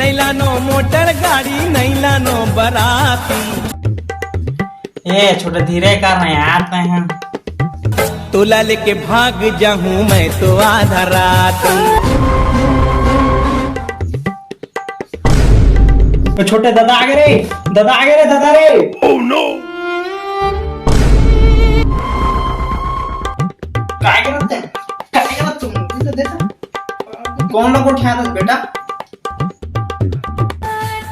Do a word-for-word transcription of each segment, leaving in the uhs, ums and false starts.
नइ लानो मोटर गाड़ी, नइ लानो बराती। ए छोटे, धीरे कर ना यार, तैं ह। तोला लेके भाग जाहूं मैं तो आधा रात। ए छोटे, दादा आगे रे, दादा आगे रे, दादा रे। Oh no! काय करत हे? काय करत तुम? तू तो देख। कौन लोग उठा रहा बेटा?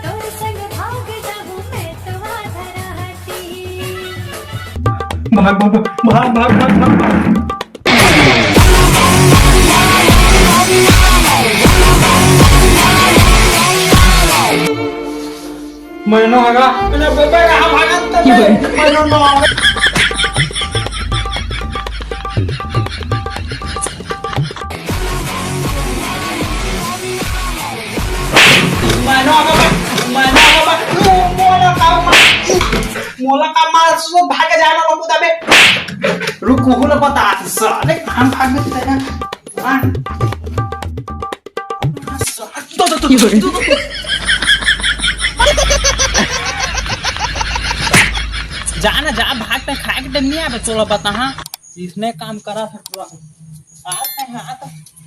तोर संग भाग जाहूं मैं तो आधा राती। भाग, भाग, भाग। मैं नो हगा, मैं नो हगा, भागत तो मैं नो नो। मैं नो हगा, मैं नो हगा, मो-, मोला का मार, मोला का मार, सो भाग जाना लोग तबे। रुक, कोहू ना बता, साले, हम भाग में तेरा। हाँ। जा ना जा, भाग, तैं खाए के डर नहीं आवे, चलो बता, हाँ। इसने काम करा था पूरा। आ, तैं, आ, तैं।